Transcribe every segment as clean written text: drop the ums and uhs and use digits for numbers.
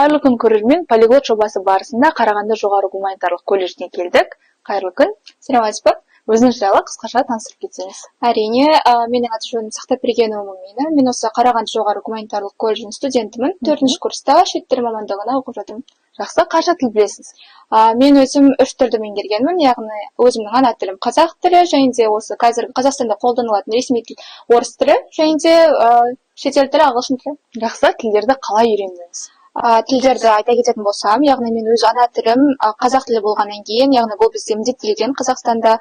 Қайырлы күн, көрермен! «Полиглот» жобасы барысында Қарағанды жоғары гуманитарлық колледжіне келдік. Қайырлы күн! Саламатсыз ба? Өзіңіз жайлы қысқаша таныстырып кетсеңіз. Әрине, менің аты жөнім Сақтапбергенова Мумина. Мен осы Қарағанды жоғары гуманитарлық колледжінің студентімін. Төртінші курста шет тілі мамандығына оқып жатырмын. Жақсы, қанша тіл білесіз? Мен өзім үш тілді меңгергенмін, яғни өзімнің ана тілім қазақ тілі және де осы қазіргі Қазақстанда қолданылатын ресми тіл орыс тілі және де шетел тілі ағылшын тілі. Жақсы, тілдерді қалай үйрендіңіз? Тілдерді айта кететін болсам, яғни мен өз ана тілім қазақ тілі болғаннан кейін, яғни бұл бізде міндеттелген Қазақстанда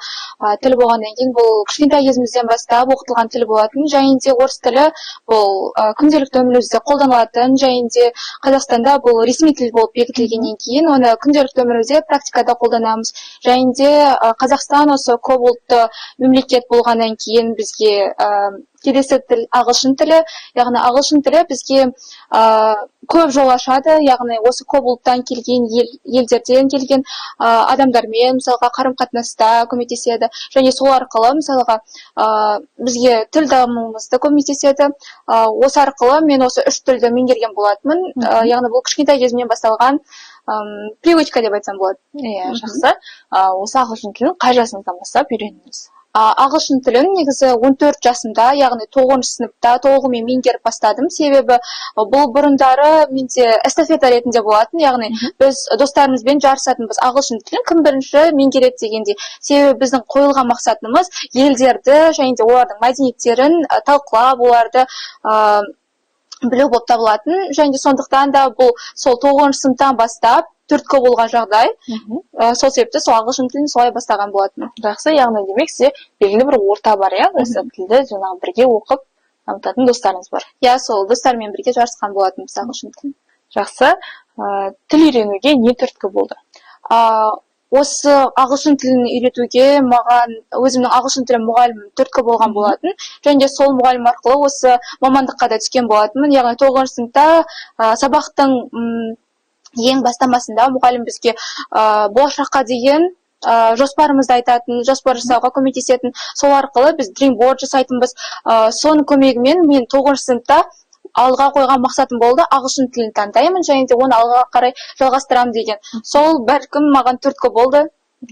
тіл болғаннан кейін, бұл кішкентай кезімізден бастап оқытылған тіл болатын. Және де орыс тілі бұл күнделікті өмірімізде қолданылатын және де Қазақстанда бұл ресми тіл болып бекітілгеннен кейін, оны күнделікті өмірімізде практикада қолданамыз. Және де Қазақстан осы көп ұлтты мемлекет болғаннан кейін, бізге келесі тіл ағылшын тілі, яғни ағылшын тілі бізге көп жол ашады, яғни осы көп ұлттан келген елдерден келген адамдармен, мысалға, қарым қатынаста көмектеседі және сол арқылы, мысалға, бізге тіл дамуымызды көмектеседі. Осы арқылы мен осы үш тілді меңгерген болатынмын. Яғни бұл кішкентай кезімнен басталған привычка деп айтсам болады. Иә, жақсы. Осы ағылшын тілін қай жасыңыздан бастап үйрендіңіз? Ағылшын тілін негізі 14 жасымда, яғни тоғызыншы сыныпта толығымен меңгеріп бастадым, себебі бұл бұрындары менде эстафета ретінде болатын, яғни біз достарымызбен жарысатынбыз, ағылшын тілін кім бірінші меңгереді дегендей. Себебі біздің қойылған мақсатымыз елдерді және де олардың мәдениеттерін талқылап, оларды білу болып табылатын. Және де сондықтан да бұл сол тоғызыншы сыныптан бастап түрткі болған жағдай. Сол себепті сол ағылшын тілін солай бастаған болатынмын. Жақсы, яғни демек, сізде белгілі бір орта бар, иә, осы тілді жаңағы бірге оқып дамытатын достарыңыз бар. Иә, сол достарыммен бірге жарысқан болатынбыз ағылшын тілін. Жақсы, тіл үйренуге не түрткі болды? Осы ағылшын тілін үйретуге маған өзімнің ағылшын тілі мұғалімім түрткі болған болатын және де сол мұғалім арқылы осы мамандыққа да түскен болатынмын. Яғни тоғызыншы сыныпта сабақтың ең бастамасында мұғалім бізге болашаққа деген жоспарымызды айтатын, жоспар жасауға көмектесетін. Сол арқылы біз dream board жасайтынбыз. Соның көмегімен мен тоғызыншы сыныпта алға қойған мақсатым болды: ағылшын тілін таңдаймын және де оны алға қарай жалғастырамын деген. Сол бәлкім маған түрткі болды.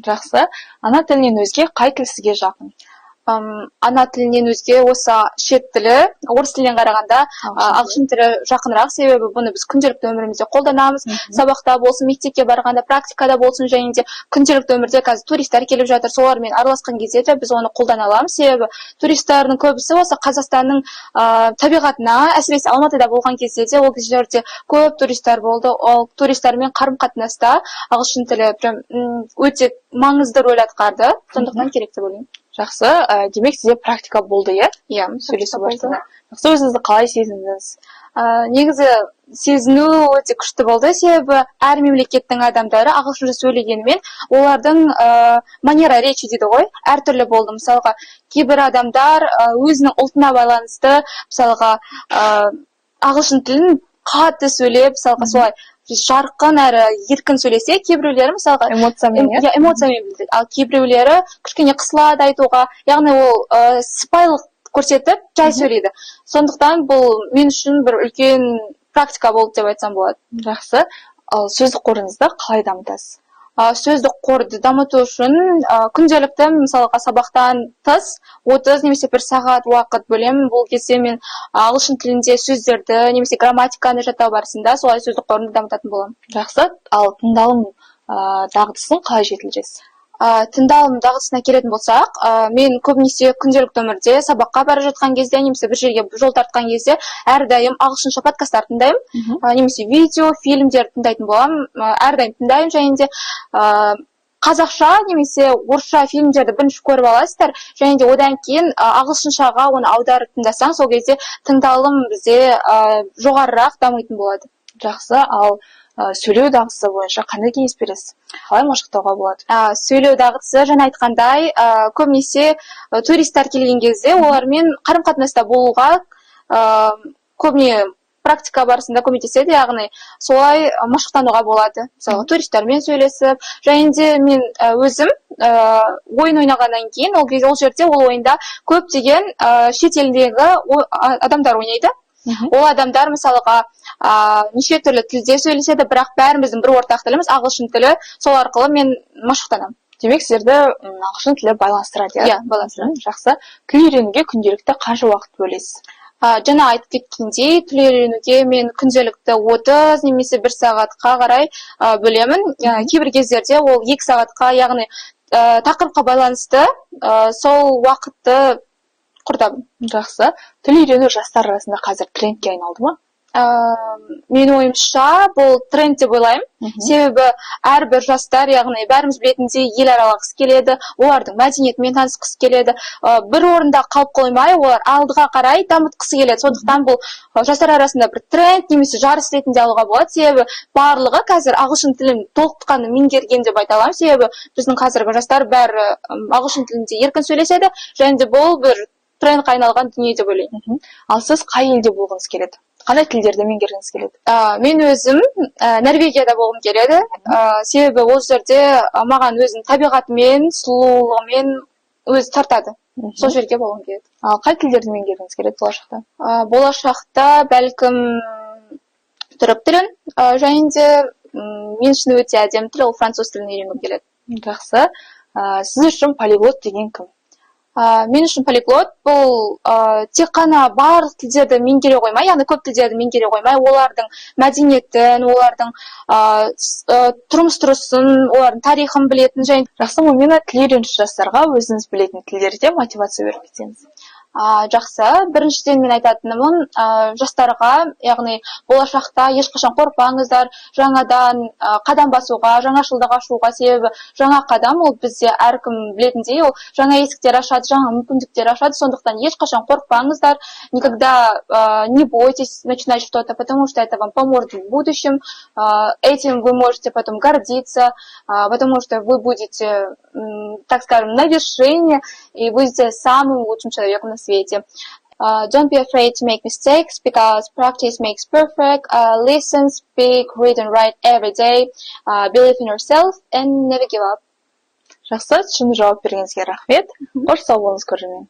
Жақсы, ана тілінен өзге қай тіл сізге жақын? Ана тілінен өзге осы шет тілі, орыс тілінен қарағанда ағылшын тілі жақынырақ, себебі бұны біз күнделікті өмірімізде қолданамыз, сабақта болсын, мектепке барғанда практикада болсын және де күнделікті өмірде. Қазір туристер келіп жатыр, солармен араласқан кезде де біз оны қолдана аламыз, себебі туристердің көбісі осы Қазақстанның табиғатына, әсіресе Алматыда болған кезде де, ол жерде көп туристер болды. Ол туристермен қарым қатынаста ағылшын тілі прям өте маңызды рөл атқарды, сондықтан керек деп ойлаймын. Жақсы, демек, сізде практика болды, иә? Иә. Сөйлесу барысында. Жақсы, өзіңізді қалай сезіндіңіз? Негізі сезіну өте күшті болды, себебі әр мемлекеттің адамдары ағылшынша сөйлегенімен, олардың манера речи дейді ғой, әртүрлі болды. Мысалға, кейбір адамдар өзінің ұлтына байланысты, мысалға, ағылшын тілін қатты сөйлеп, мысалға, солай жарқын әрі еркін сөйлесе, кейбіреулері, мысалға, Эмоциямен, иә? Иә, эмоциямен білдіреді, ал кейбіреулері кішкене қысылады айтуға, яғни ол сыпайылық көрсетіп, жай сөйлейді. Сондықтан бұл мен үшін бір үлкен практика болды деп айтсам болады. Жақсы, ал сөздік қорыңызды қалай дамытасыз? Сөздік қорды дамыту үшін күнделікті, мысалға, сабақтан тыс 30 немесе бір сағат уақыт бөлемін. Бұл кезде мен ағылшын тілінде сөздерді немесе грамматиканы жаттау барысында солай сөздік қорымды дамытатын боламын. Жақсы, ал тыңдалым дағдысын қалай жетілдіресіз? Тыңдалым дағдысына келетін болсақ, мен көбінесе күнделікті өмірде сабаққа бара жатқан кезде немесе бір жерге жол тартқан кезде әрдайым ағылшынша подкасттар тыңдаймын немесе видео фильмдер тыңдайтын боламын, әрдайым тыңдаймын. Және де қазақша немесе орысша фильмдерді бірінші көріп аласыздар және де одан кейін ағылшыншаға оны аударып тыңдасаң, сол кезде тыңдалым бізде жоғарырақ дамитын болады. Жақсы, ал сөйлеу дағдысы бойынша қандай кеңес бересіз? Қалай машықтауға болады? Сөйлеу дағдысы, жаңа айтқандай, көбінесе туристер келген кезде олармен қарым қатынаста болуға көбіне практика барысында көмектеседі, яғни солай машықтануға болады, мысалы, туристермен сөйлесіп. Және де мен өзім ойын ойнағаннан кейін, ол кезде ол жерде, ол ойында көптеген шетелдегі адамдар ойнайды. Ол адамдар, мысалға, неше түрлі тілде сөйлеседі, бірақ бәріміздің бір ортақ тіліміз ағылшын тілі. Сол арқылы мен машықтанамын. Демек, сіздерді ағылшын тілі байланыстырады, иә? Иә, байланыстырады. Жақсы. Тіл үйренуге күнделікті қанша уақыт бөлесіз? Жаңа айтып кеткендей, тіл үйренуге мен күнделікті 30 немесе бір сағатқа қарай бөлемін. Кейбір кездерде ол 2 сағатқа, яғни тақырыпқа байланысты сол уақытты құртамын. Жақсы. Тіл үйрену жастар арасында қазір трендке айналды ма? Менің ойымша, бұл тренд деп ойлаймын, себебі әрбір жастар, яғни бәріміз білетіндей, ел аралағысы келеді, олардың мәдениетімен танысқысы келеді, бір орында қалып қоймай, олар алдыға қарай дамытқысы келеді. Сондықтан бұл жастар арасында бір тренд немесе жарыс ретінде алуға болады, себебі барлығы қазір ағылшын тілін толыққанды меңгерген деп айта аламын, себебі біздің қазіргі жастар бәрі ағылшын тілінде еркін сөйлеседі және де бұл бір трендқа айналған дүние деп ойлаймын. Ал сіз қай елде болғыңыз келеді? Қандай тілдерді меңгергіңіз келеді? Мен өзім Норвегияда болғым келеді, себебі ол жерде маған өзінің табиғатымен, сұлулығымен өзі тартады. Сол жерге болғым келеді. Ал қай тілдерді меңгергіңіз келеді болашақта? Болашақта бәлкім, түрік тілін және де мен үшін өте әдемі тіл, ол француз тілін үйренгім келеді. Жақсы. Сіз үшін полиглот деген кім? Мен үшін полиглот бұл тек қана барлық тілдерді меңгере қоймай, яғни көп тілдерді меңгере қоймай, олардың мәдениетін, олардың тұрмыс тұрысын, олардың тарихын білетін және Жақсы, Мумина, тіл үйренуші жастарға өзіңіз білетін тілдерде мотивация беріп кетсеңіз. Жақсы. Біріншіден, мен айтатыным жастарға, яғни болашақта ешқашан қорықпаңыздар жаңадан қадам басуға, жаңашылдық ашуға, себебі жаңа қадам ол бізде, әркім білетіндей, ол жаңа есіктер ашады, жаңа мүмкіндіктер ашады. Сондықтан ешқашан қорықпаңыздар, никогда не бойтесь начинать что-то, потому что это вам поможет в будущем, этим вы можете потом гордиться, потому что вы будете, так скажем, на вершине и будете самым лучшим человеком на свете. Don't be afraid to make mistakes because practice makes perfect. Listen, speak, read and write every day. Believe in yourself and never give up. Жақсы, түсінікті жауап бергеніңізге рахмет. Қош, сау болыңыз, көрермен.